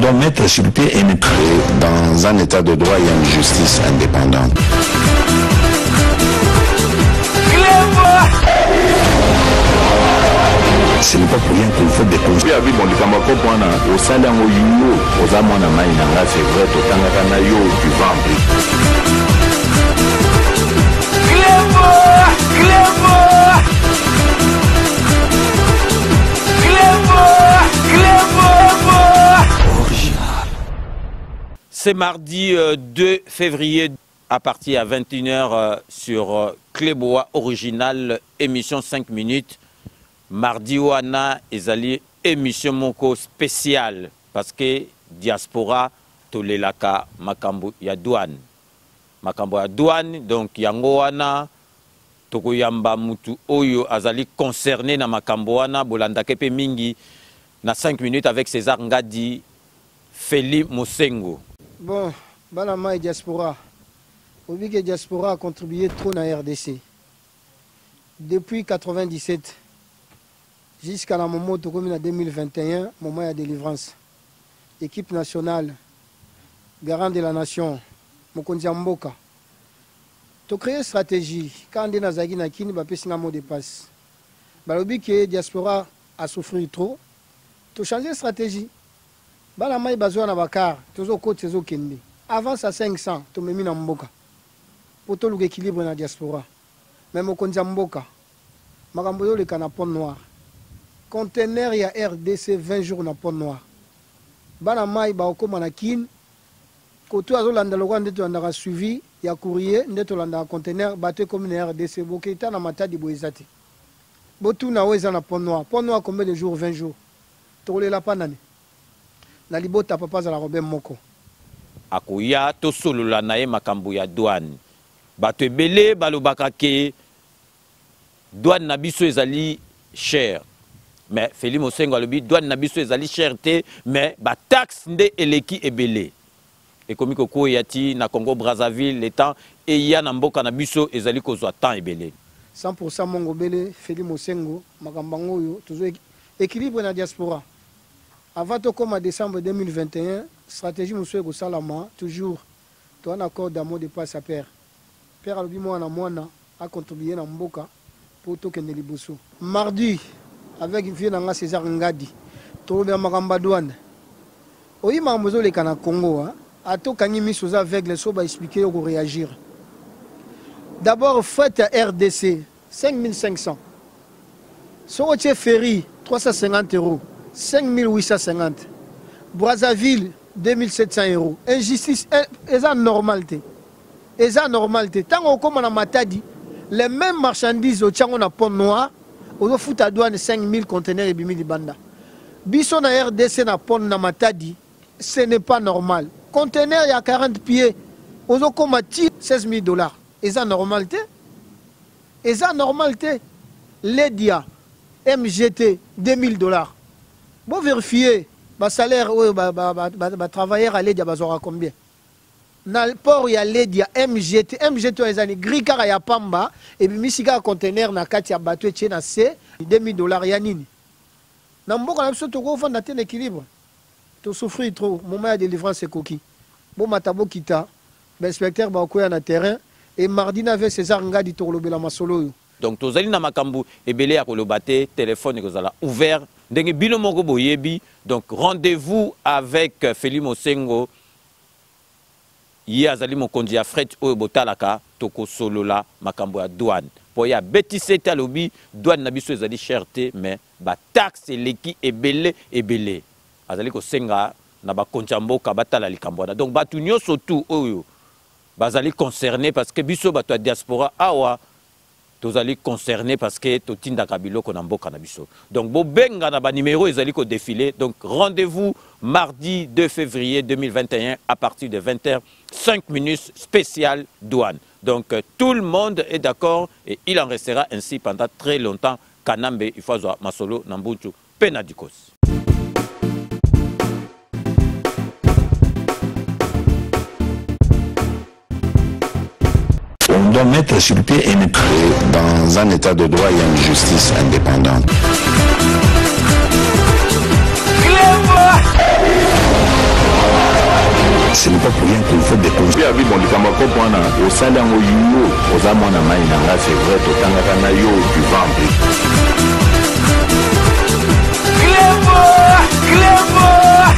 doit mettre sur pied un Et dans un état de droit, il y a une justice indépendante. Ce n'est pas pour rien qu'on fait des Mpe abi bon likambo ya kopo wana osali yango yo oza mwana mai na nga c'est vrai totangaka na yo du ventre. C'est mardi 2 février à partir à 21h sur Cléboa Original, émission 5 minutes. Mardi wana ezali émission moko spéciale parce que diaspora tolelaka makambo ya douane. Makambo ya douane, donc yango wana tokoyamba mutu oyo azali concerné na makambo wana, bolandaka pe mingi na 5 minutes avec César Ngadi, Feli Mosengo. Bon, bana mai diaspora. Obi que diaspora a contribué trop na RDC. Depuis 97 jusqu'à la moment tokomi na 2021, moment ya délivrance. Équipe nationale, garant de la nation, mokonzi ya mboka. To créer stratégie quand nde nazalaki na kini bapesi nga mot de passe. Balobi que diaspora a souffrir trop. To changer stratégie. Bana mai bazwa na bakar, tozo koti ezo kende. Avance à 500 tomemi na mboka. Po toluka équilibre na diaspora. Mais mokonzi ya mboka, makambo ezoleka na Pont Noir. Conteneur ya RDC 20 jours na Pont Noir. Bana mai baokoma na Kin, koto azolanda lokola nde tolandaka suivi ya courrier, nde tolandaka conteneur, bato ekomi na RDC, boketa na Matadi boye eza te. Botuna oyo eza na Pont Noir. Pont Noir combien de jours? 20 jours. Tokolela pa nani? Na libota papa azala robe moko. Akoya tosolola na ye makambo ya douane. Bato ebele balobaka ke douane na biso ezali cher. Mais Feli Mosengo alobi douane na biso ezali cher te, mais ba taxe nde eleki ebele. Ekomi kokwea ti na Congo Brazzaville, le temps eya na mboka na biso ezali kozwa temps ebele. 100% mongo bele Feli Mosengo makambo yango oyo tozo équilibre na diaspora. Avant tokoma décembre 2021, stratégie mosusu ekosalama toujours toza na accord d'amour de passe à père. Père alobi mwana mwana a contribuer na mboka po tokende liboso. Mardi avec vieux nanga César Ngadi tolobela makambo ya douane. Oyi makambo ezoleka na Congo, hein? Atokangi miso oza aveugle so ba expliquer yo ko réagir. D'abord fret ya RDC 5500. Soko tie ferry 350 euros, 5850. Brazzaville 2700 euros. Injustice eza normal te. Eza normal te. Tango okoma na Matadi, les mêmes marchandises otiango na Pont Noir, ozofuta douane 5000 conteneurs ebimi libanda. Biso na RDC na Pont na Matadi, ce n'est pas normal. Conteneur ya 40 pieds, ozokoma ti 16 000 $. Eza normal te. Eza normal te. Ledia MGT 2000 $. Bon vérifier ba salaire oyo ba ba ba, ba, ba travailleur à Ledia bazwaka combien? Na port ya Ledia MGT, MGT oyo ezali gris kaka ya pamba ebimisi kaka conteneur na kati ya bateau etie na se 2000 $ ya nini? Na mboka na biso tokovanda te na équilibre. To souffrir trop, moment ya délivrance ekoki. Bomata bokita, ba inspecteur bakoya na terrain et mardi na ve César Ngadi tokolobela masolo oyo. Donc tozali na makambo ebele ya koloba te, téléphone ekozala ouvert ndenge bino moko boyebi. Donc rendez-vous avec Feli Mosengo, ye azali mokonzi ya fret oyo botalaka, tokosolola makambo ya douane. Po ya betise te alobi douane na biso ezali cher te, mais ba taxe eleki ebele ebele. Azali kosenga na bakonzi ya mboka batala likambo wana. Donc bato nyonso tu oyo bazali concerné, parce que biso bato ya diaspora awa tozali concerné parce que totindaka biloko na mboka na biso. Donc bobenga na ba numéro ezali ko défiler. Donc rendez-vous mardi 2 février 2021 à partir de vingt heures cinq minutes spéciale douane. Donc tout le monde est d'accord et il en restera ainsi pendant très longtemps. Kanambe ifazwa masolo na mbuntu pena dikos. On doit mettre sur pied un état. Dans un état de droit, il y a une justice indépendante. Ce n'est pas pour rien qu'on fait des Mpe abi bon, likambo ya kopo wana osali yango, yo oza mwana mai na nga, c'est vrai, totangaka na yo du ventre. Clever! Clever!